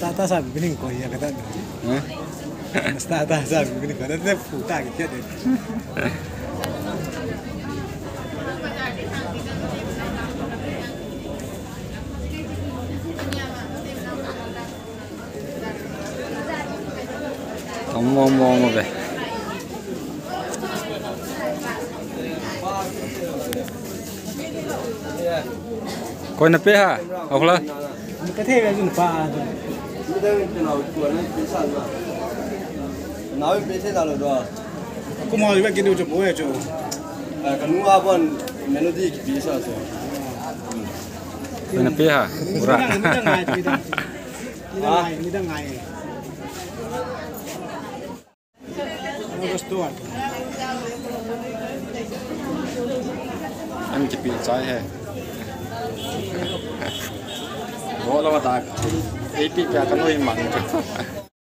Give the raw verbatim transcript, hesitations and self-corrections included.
Tata sa bibini ko ya kata. Eh? Tata sa bibini ko. Tata puta ki kya de. Tamo mo mo be. Koi na pe ha? Okla. Ka the ga jun pa. Nau pe se da lo do. Kuma ba kinu jo po ya jo. Ka nu a bon melody ki pi sa so. Koi na pe ha? Ura. Ni da ngai, ni da ngai. Ni da ngai, ni da ngai. An kipi chai he. Bo lo ta. Ei pi pia ka noi mang.